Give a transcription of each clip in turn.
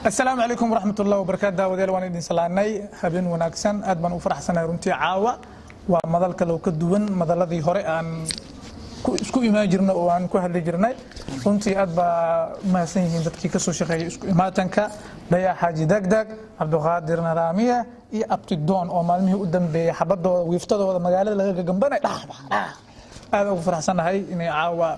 Asalaamu calaykum waraxmat ullahi wabarakaatu. Daawadayaal, waan idin salaanay. Habeen wanaagsan. Aad baan u faraxsanahay runtii. Caawa waa madal kale oo ka duwan madaladii hore aan isku imaan jirnay oo aan ku hadli jirnay. Runtii aad baa mahadsan yihiin dadkii kasoo shaqeeyay isku imaatanka: Dayax Xaaji Degdeg, Cabdiqaadir Nadaamiye iyo Abtidoon, oo maalmihii u dambeeyey xabadooda, wiiftadooda magaalada laga gagambanay. Aad ugu faraxsanahay inay caawa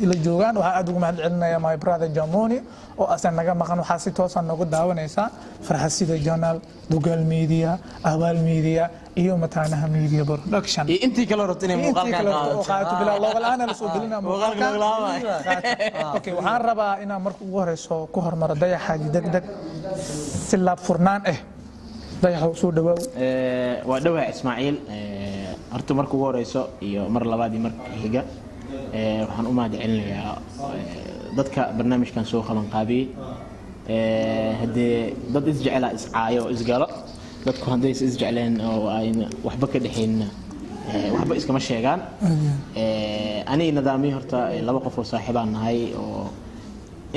ila joogaan. Waxaa aad ugu mahad celinaya my brother Jamoni oo asan naga maqan. Waxaa si toosa nooga daawanaysaa Farxasida Journal, Dugaal Media, Awaal Media iyo Mataanaha Media Production. Iyo intii kale rabto inay intii muuqaalkan kale oo qaadato. Qaadato bilaa looga la'aan la soo gelinaa. Muuqaalka looga la'aan. Okay, waxaan rabaa inaan marka ugu horeyso ku hormaro Dayax Xaaji Degdeg si laab furnaan ah. Dayaxow, soo dhawaaw. Waa dhowaa, Ismaaciil. Horta marka ugu horeyso iyo mar labaad iyo marka xiga, waxaan u mahad celinayaa dadka barnaamijkan soo qaban qaabiyey. Haddee dad isjecelaa iscaayo oo isgalo. Dadku haddaysa isjecleen oo ayna waxba ka dhexaynna, waxba iskama sheegaan. Aniga Nidaamiyo horta laba qof oo saaxiibaan nahay oo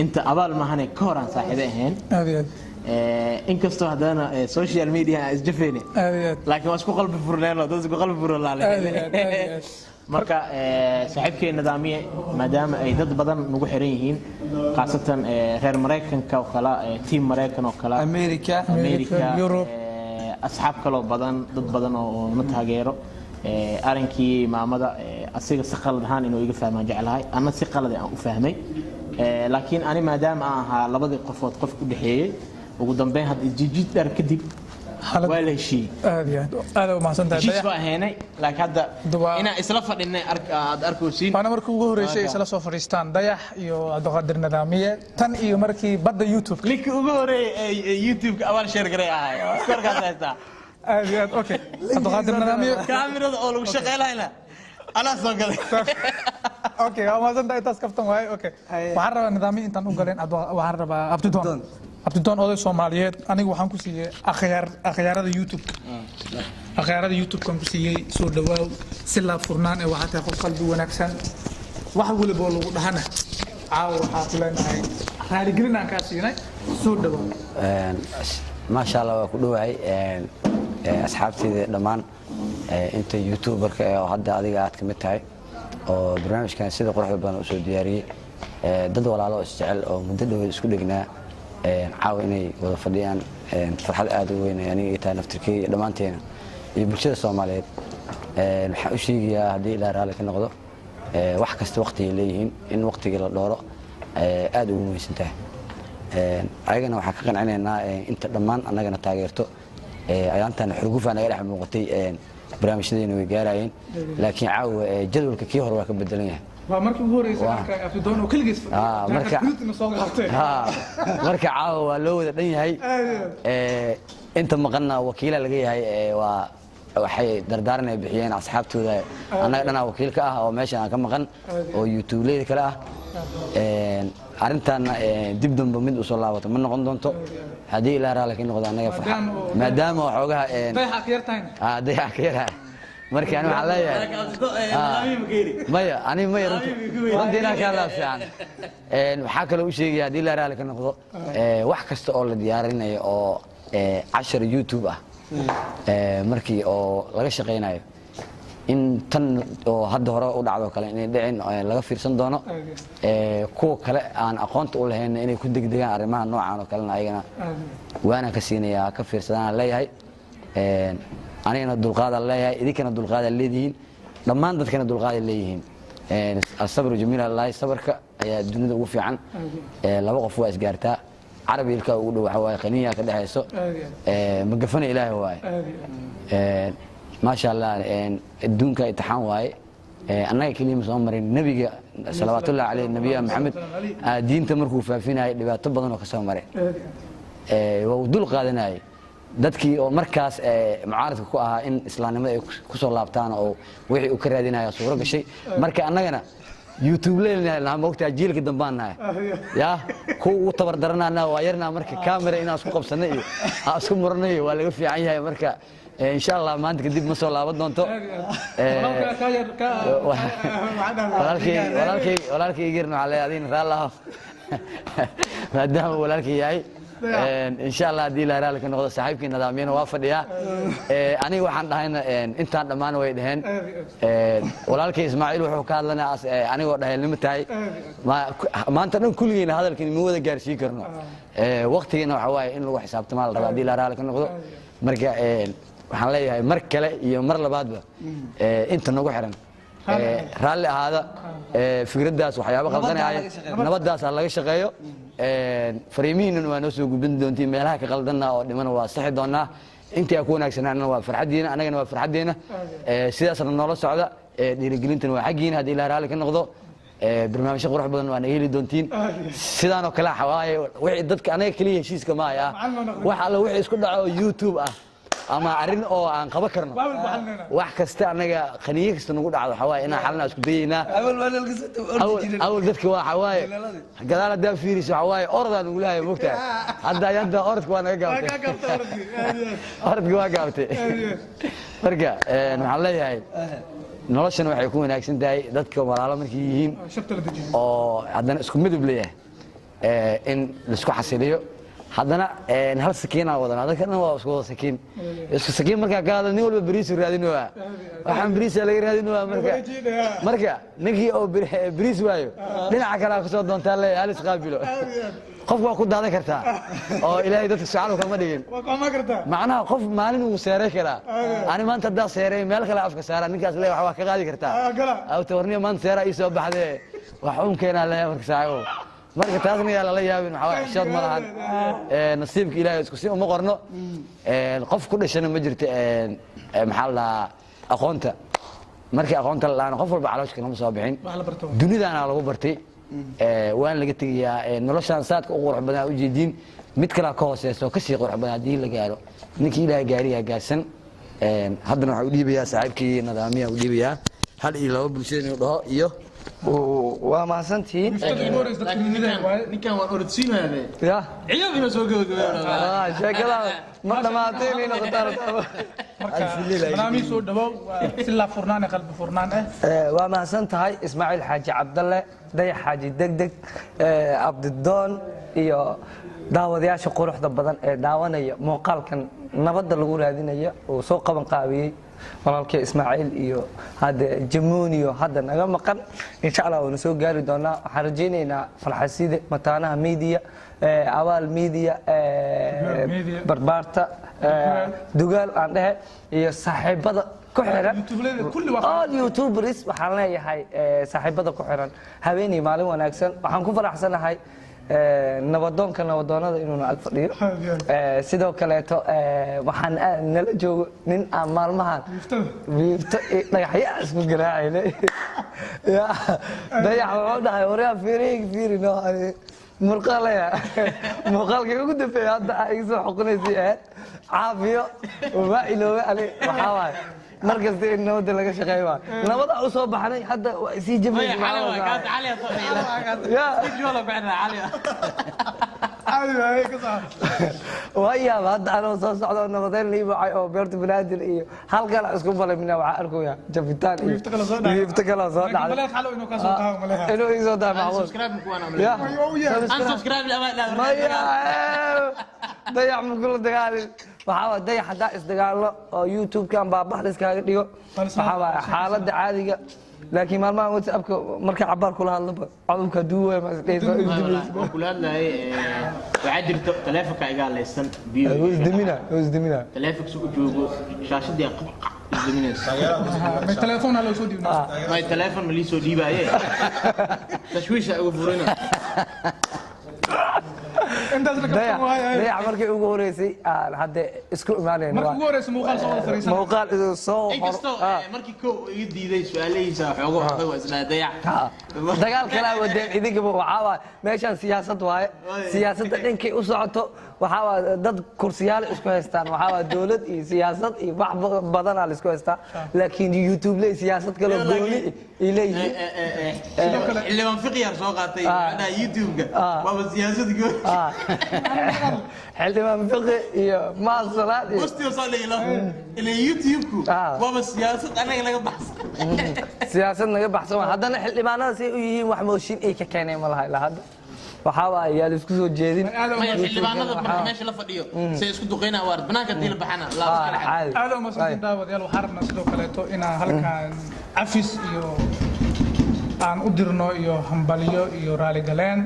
inta abaal maahane ka hor aan saaxiibe ahayn. Aad iyo aad. Inkastoo haddana social media aan isjafayne, Aad iyo aad. laakiin waa isku qalbi furneenoo dad isku qalbi furan. Aad iyo aad, aad iyo aad. Marka saaxiibkay Nidaamiye, maadaama ay dad badan nagu xiran yihiin, khaasatan reer Maraykanka oo kale, team Maraykan oo kale, America, America, Europe. Asxaab kaloo badan, dad badan oo na taageero. Arrinkii maamada, asiga si qalad ahaan inuu iga fahmaan jeclahay, anna si qalad aan u fahmay. Laakiin ani maadaama aan ahaa labadii qofood qof u dhexeeyey, ugu dambeyn hadda isjijiid dheer kadib waa la heshiiyey. Aad iyo aad, aad u mahadsantahay. Heshiis Dayax. baa ahaynay, laakiin hadda inaan isla fadhinay aad arkaysiin. Waana markii ugu horeysay ay isla soo fadhiistaan Dayax iyo Cabdiqaadir Nadaamiye tan iyo markii badda YouTube. Ninkii ugu horeeyey ee YouTube-ka abaal share garay ahay, korkaas haystaa. Aad iyo aad. Okay, Cabdiqaadir Nadaamiye. Kaamirada oo lagu shaqeynayna anaa soo gaday. Okay, waa mahadsantahay. Intaas kaftan waaye. Okay, waxaan rabaa Nidaamiye intaan u galeen, waxaan rabaa Abdidoon. Abdidoon, oday Soomaaliyeed, anigu waxaan ku siiyey akhyaar, akhyaarada YouTube, akhyaarada YouTube-kan ku siiyey. Soo dhawaaw si laab furnaan ee waxaa tahay qof qalbi wanaagsan. Wax waliba oo lagu dhahana caawa waxaa ku leenahay raaligelin aan kaa siinay. Soo dhawaaw. Maasha Allah, waa ku dhowahay. Asxaabteyda dhammaan, inta youtuberka ee oo hadda adiga aad ka mid tahay oo barnaamijkan sida quruxda badan usoo diyaariyey, dad walaalo oo isjecel oo muddo dhoweed isku dhegnaa, caawa inay wada fadhiyaan, farxad aad u weyn ay aniga ii tahay naftirkeyga iyo dhammaanteena iyo bulshada Soomaaliyeed. Waxaan u sheegayaa, haddii Ilaah raalli ka noqdo, wax kasta waqtigay leeyihiin, in waqtigii la dhooro aad ugu muhiimsan tahay. Ayagana waxaan ka qancinaynaa inta dhammaan annagana taageerto. Ayaantan xurgufaa naga dhex muuqatay, barnaamijyadeena way gaarayeen, laakiin caawa jadwalka kii hore waa ka bedelan yahay. Waa markii ugu horeysay arkay Abdidoon oo keligiis fadhiyo. Jaakad soo qabtay. Marka caawa waa loo wada dhan yahay. Inta maqanna wakiila laga yahay. Waa waxay dardaaran ay bixiyeen asxaabtooda. Annaga dhanaa wakiil ka ah oo meeshan aan ka maqan oo youtubeleyda kale ah. Arrintaana dib dambe mid usoo laabato ma noqon doonto, haddii Ilaah raalli ka noqdo. Annaga farxa maadaama waxoogaha Dayaxa ka yartahayna. Dayaxa ka yaraha. Marka ani waxaan leeyahay, maya, ani maya, runtii inaan ka hadlaa fiican. Waxaa kaloo u sheegaya, haddii Ilaah raalli ka noqdo, wax kasta oo la diyaarinayo oo cashar YouTube ah, markii oo laga shaqaynayo, in tan oo hadda hore u dhacdo kale inay dhicin, laga fiirsan doono. Kuwa kale aan aqoonta u lahayn inay ku degdegaan arrimaha noocan oo kalena, ayagana waana ka siinayaa, ka fiirsadaan leeyahay. Anigana dulqaadaan leeyahay, idinkana dulqaadaan leedihiin, dhammaan dadkana dulqaaday leeyihiin. Asabru jamiil allahi, sabarka ayaa dunida ugu fiican. Laba qof waa isgaartaa, carabi ilkaa ugu dhow waxa waaye qaniya ka dhexayso, magafana Ilaahay waaye. Maasha Allah, adduunka imtixaan waaye. Annaga keliya ma soo marin. Nebiga salawaatullahi caleyh, nabiya Maxamed, diinta markuu faafinayay dhibaato badan oo ka soo maray, waa uu dul qaadanayay dadkii oo markaas mucaaradka ku ahaa in islaamnimada ay ku soo laabtaan oo wixii uu ka raadinaya suuro gashay. Marka annagana YouTube leelnaha, maogtaa, jiilka dambaan nahay ya kuwa ugu tabar daranana waa yarnaa. Marka camera inaan isku qabsanay iyo aan isku muranay waa laga fiican yahay. Marka insha Allah maanta kadib ma soo laaban doonto. Walaalkay, walaalkay igerna waxaa leeyahay adina raalli aho, maadaama walaalkay yahay. Insha Allah haddii Ilaahay raalli ka noqdo, saaxiibkii nidaamiyana waa fadhiyaa. Aniga waxaan dhahayna intaan dhammaan way dhaheen. Walaalkay Ismaaciil wuxuu ka hadlanaa anigoo dhahay lima tahay maanta dhan kulligeena hadalkan ma wada gaarsiin karno. Waqtigeena waxa waaye in lagu xisaabtamaa la rabaa haddii Ilaahay raalli ka noqdo. Marka waxaan leeyahay mar kale iyo mar labaadba inta nagu xiran raalli ahaada, fikraddaas waxyaabo qaldanaya nabaddaas ha laga shaqeeyo. Fariimihiinana waa noo soo gudbin doontiin, meelaha ka qaldanna oo dhimana waa saxi doonaa. Intii aa ku wanaagsanaanna waa farxaddiina, annagana waa farxaddeena. Sidaasna noola socda, dhiirigelintana waa xaggiina haddii Ilaah raalli ka noqdo. Barnaamijyo qurux badan waa naga heli doontiin sidaan oo kale. Waaye wixii dadka anaga keliya heshiiska maaya, wax alla wixii isku dhaco oo YouTube ah ama arrin oo aan qaban karno, wax kasta anaga qaniye kasta nagu dhacdo waxaa waaye inaan xalna isku dayeynaa. Awal dadka waxaa waaye gadaal haddaa fiiriso waxaa waaye orodaan ugu leeyahay, mogtahay hadda ayanta orodka waa naga gaabtay, orodka waa gaabtay. Marka waxaan leeyahay noloshana waxay ku wanaagsan tahay dadka walaalo markay yihiin oo haddana isku midab leeyahay in laisku xasiliyo. Haddana hal sakiinaa wadanaa, dadka dhan waa isku wada sakiin, isku sakiin. Markaa ka hadla nin walba beriisu raadinooyaa, waxaan beriisa laga raadinooyaa. Marka ninkii oo beriis waayo dhinaca kale kusoo doontaa leeyahay, halis qaabilo qof waa ku daadan kartaa oo Ilaahay dadka sucaal kama dhigin. Macnaha qof maalin wuu seeray karaa. Ani maanta haddaa seeray meel kale afka saara ninkaas le wax waa ka qaadi kartaa awta warniyo maanta seeraa ii soo baxdee wax uun keenaa leeyahay. Marka saaxiibo, marka taasna yaa lala yaabin, waxaa waye xishood ma lahan. Nasiibka Ilaahay isku si uma qorno, qof ku dhashana ma jirto. Maxaa la dhahaa aqoonta? Markii aqoonta la dhaana qof walba calooshka lama soo bixin, dunidaana lagu bartay, waan laga tegayaa. Noloshaan saadka u qurux badan ujeediin, mid kalaa ka hooseyso kasii qurux badan haddii la gaaro, ninkii Ilaahay gaariyaa gaarsan. Haddana waxaa u dhiibayaa saaxiibkii nidaamiya, u dhiibayaa hal iyo laba bulshada inuu dhaho iyo Waa mahadsantihiin. Ninkan waan orodsiinayaa. Ya ciyaab inuu soo gabagabeeyo. Sheekada ma dhamaatay inay noqotaan. Marka barnaamij soo dhawow si la furnaan qalbi furnaan ah. Waa mahadsan tahay Ismaaciil Xaaji Cabdalle, Dayax Xaaji Degdeg, Abdidoon iyo daawadayaasha quruxda badan ee daawanaya muuqaalkan nabadda lagu raadinaya uu soo qaban qaabiyey walaalkii Ismaaciil iyo hadda Jamuuniyo hadda naga maqan. Insha Allah waanu soo gaari doonaa. Waxaan rajaynaynaa Farxaside, Mataanaha Media, Abaal Media, Barbaarta Dugaal aan dhehe iyo saaxiibada ku xiran, all YouTubers, waxaan leeyahay saaxiibada ku xiran habeenii maalin wanaagsan. Waxaan ku faraxsanahay nabadoonka nabadoonada inuuna ag fadhiyo. Sidoo kaleeto waxaan nala joogo nin aan maalmahan wiifto iyo dhagaxya isku garaacayna. Ya Dayax wuxuu dhahay waryaa fiiriyg fiiri no murqaalaya muuqaalkii ugu dambeeyay hadda aa iga soo xoqonaysay ahayd caafiyo waa iloobay. Ani waxaa waaye mar kasta in nabadda laga shaqeeyo waayo nabada u soo baxnay hadda waa sii jabaysa. Ya waa yaaba hadda anoo soo socda oo nabadeyn lii wacay oo beerta Banaadir iyo halkan isku balay mina waxaa arkaya jabitaan iyo wiifto kale soo dhacday inuu ii soo dhahay macquul. Ya maya, Dayax ma kula dagaalin. Waxaa waa Dayax haddaa isdagaallo oo YouTube-kan baabaxda iskaaga dhigo, waxaa waa xaaladda caadiga. Laakiin maalmahan WhatsAppka marka cabaar kula hadlaba codubka hadduu waay ma isdhehayso isdimayso. Waan kula hadlayay, waxaa jirto taleefonka iga hadlaysan biyo. Wuu isdimina, wuu isdimina. Taleefonka si u joogo shaashadii isdiminaysa. Telefoon ha loo soo dhiibnaa. May, taleefon ma lii soo dhiibaaye, tashwiisha ugu furina. Intaas la Dayax kabtan waaye. Dayax markii ugu horeysay aan hadda isku imaanayno Markii ugu horeysa muuqaal soo wada fariisan. Muuqaal soo Inkastoo markii ko iga diiday su-aalahiisa xoogo adag waa isdhaha Dayax. Dagaal kalaa wadeen idinkaba. Waxaa waaye meeshaan siyaasad waaye, siyaasadda dhinkay u socoto waxaa waaye dad kursiyaal isku haystaan, waxaa waaye dowlad iyo siyaasad iyo wax badanaa la isku haystaa, laakiin YouTube ley siyaasad kaloo gooni ay leeyihiin. Xildhibaan Fiqyar soo qaatay macnaha YouTube-ka waaba siyaasad gooni. Xildhibaan Fiqi iyo Mahad Salaad iyo Hoostiisa soo dhigilo ila YouTube-ku waaba siyaasad anaga naga baxsan. Siyaasad naga baxsan waa. Haddana xildhibaanada say u yihiin wax mooshin ay ka keeneen ma laha ilaa hadda. Waxaa waaye yaa la isku soo jeedin. Maya, xildhibaanada marka meesha la fadhiyo say isku duqeynaa waar banaanka hadii la baxana la iskala xad. Caadi. Aad u mahadsantiin daawadayaal. Waxaan rabnaa sidoo kaleeto inaan halkan cafis iyo aan u dirno iyo hambalyo iyo raaligaleen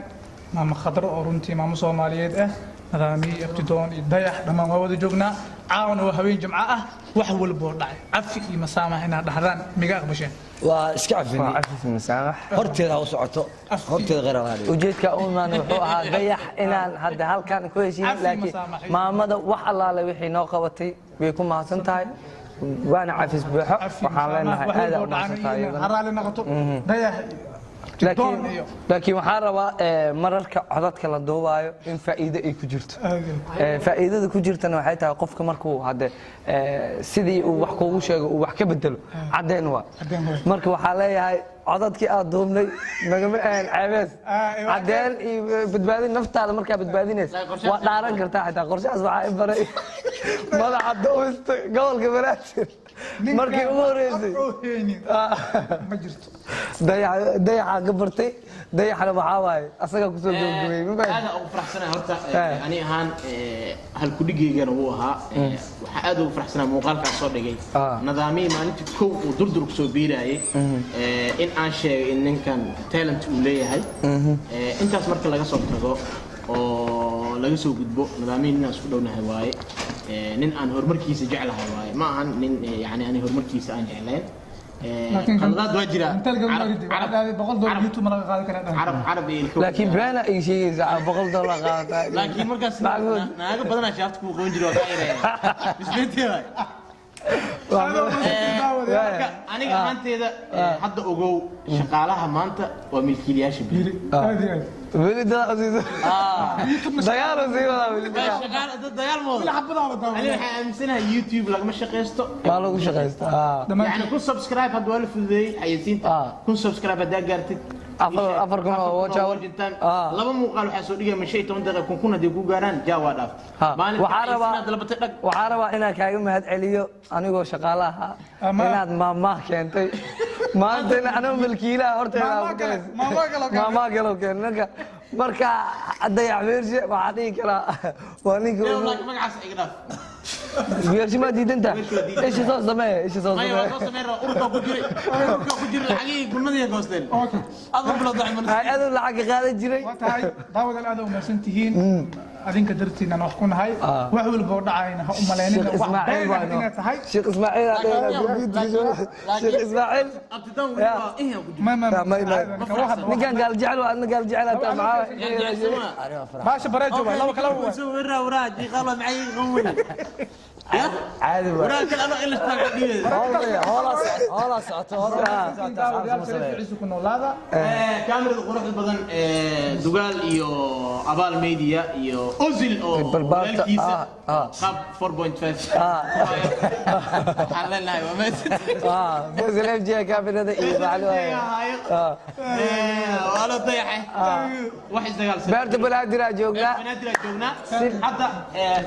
maama Khadro oo runtii maamo Soomaaliyeed ah. Nadaamiye, Abtidoon iyo Dayax dhammaan waa wada joognaa. Caawana waa haween Jimco ah. Wax walboo dhacay cafi iyo masaamax inaad dhahdaan, miga aqbasheen? Waa iska waa cafinay. Cafis masaamax. Horteeda ha u socoto, horteeda khayr ha dhigo. Ujeedka u imaan wuxuu ahaa Dayax inaan hadda halkan ku heshiin, Cafi laakiin masaamax. Maamada wax allaale wixii noo qabatay way ku mahadsan tahay, waana cafis buuxo. Cafi waxaan leenahay wax aad walboo u mahadsan tahay dhacay iyadana. Ha raali noqoto Dayax iyo Abtidoon laakiin iyo laakiin waxaan rabaa mararka codadka la duubaayo in faa'iido ay ku jirto. Faa'iidada ku jirtana waxay tahay qofka markuu hadde sidii uu wax kuugu sheego uu wax ka bedelo, caddeen waa. Caddeen waa. Marka waxaa leeyahay codadkii aad duubnay nagama ahan ceebees. Caddeen iyo badbaadin naftaada markaa badbaadinaysa waa dhaaran kartaa. Xitaa qorshahaas waxaa i baray madaxa duubista gobolka Banaadir markii ugu horeysay. Ma jirto. Dayaxaa ka bartay, Dayaxna waxaa waaye asagaa kusoo gabagabeeyey, ma fahamtay? Aad ugu faraxsanahay horta. Ani ahaan halkudhigeygana wuu ahaa. Waxaa aad ugu faraxsanahay muuqaalkaas soo dhigay Nadaamihii maalintii kow uu Durdur kusoo biirayay in aan sheegay in ninkan talent uu leeyahay. Intaas marka laga soo tago oo laga soo gudbo, Nadaamihii nin aan isku dhownahay waaye. Nin aan horumarkiisa jeclahay waaye. Ma ahan nin yani ani horumarkiisa aan jeclayn. Qaladaad waa jira. $100 YouTube ma laga qaadi karaa dhahay. Carab carab iyo ilko. Laakiin beena ay sheegaysaa $100 qaadataa. Laakiin markaas Macluud. Naago badanaa shaafta kuu qaban jiray, waa kaa yareeya bisbeenti waay. Marka aniga ahaanteeda hadda ogow, shaqaalaha maanta waa milkiilayaasha beri. Aad iyo aad. Weli dad usiiso dagaal u sii wadaa weli dagaal. Shaqaal dad dagaal mooda. Xabadaa la Ani daawadaa. waxaan aaminsanahay YouTube lagama shaqaysto. Waa lagu shaqaystaa. Yani 1000 subscribe hadda waa la fududeeyey xayeysiinta. 1000 subscribe haddaa gaartid, 4000 oo watch hour. Laba muuqaal waxaa soo dhigaya ma 15 daqiiqa, 1000 haddii ku gaaraan jaa waa dhaaftay. Maalinta Waxaa rabaa xayeysiinaad dalbatay dhag. Waxaa rabaa inaan kaaga mahad celiyo anigoo shaqaale ahaa inaad maamaah keentay maantana anoo milkiilaha horteeda. Maamaah kale, maamaah kale oo keentay. Maamaah kale oo keentay. Marka Dayax Meershe waxaa dhihi karaa waa ninka Laakiin magacaas iga dhaaf. Meershe maa diidantaa? Ishi soo samee, ishi soo Maya, waa samee. soo sameyn rabaa. Ururka ku jiray lacagihii gulmadii goosteen. Adoo bilowda camal. Hay-adu lacag ka qaadan jiray. Waa tahay daawadaal, aad u mahadsan tihiin. Adinka dartiinaan wax ku nahay. Wax walba oo dhacayna ha u malaynina Sheekh wax Ismaaciil been ah waa inoo inaad tahay. Sheekh Ismaaciil aa dhehnaa computerkiisa. Sheekh Ismaaciil. Abtidaan weli waa ihin ku jiro. Ma Ma. Ninkan gaal jecel waa, adna gaal jecel ataa maxaa? Baasha bareejo waa laba kala waa. Soo waraa waraa jiqaal waa maxay qawmina. Caadi waa. Waraa kale anoo ila taagan dhigeeda. Hoolaa socoto, hoolaa socoto. Daawadayaal, sharaf ku noolaada. Kaamirada quruxda badan ee Dugaal iyo Abaal Media iyo Ozil oo Barbaarta, walaalkiisa ah. qaab 4.5 waxaan leenahay waa meesha. Faisal FJ kaamirada iyo macluumaad. Waa loo dayaxay wax isdagaalsan. Beerta Banaadir aa joognaa. Banaadir aa joognaa hadda.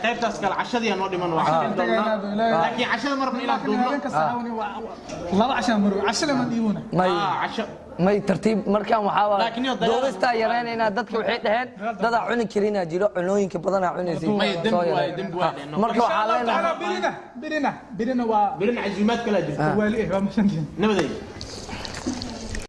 Qaybtaas kale cashadii aa noo dhiman, waa cashayn doonaa, laakiin cashada marabna inaan Laakiin duubno. habeen kasta caawini waa laba cashaan maro casho lama dhiibuna. May Casho. May, tartiib markaan waxaa waaye Laakiin iyo dagaal- duubistaa yaraynaynaa. Dadka waxay dhaheen dadaa cuni karinaa jiro, cunooyinka badanaa cunaysa. May, dembi waaye, dembi waaye dhehno. Marka waxaa leenahay Birina birina birina waa Birina casuumaad kalaa jirta. Waali eh, waa mahadsantihiin. Nabaday.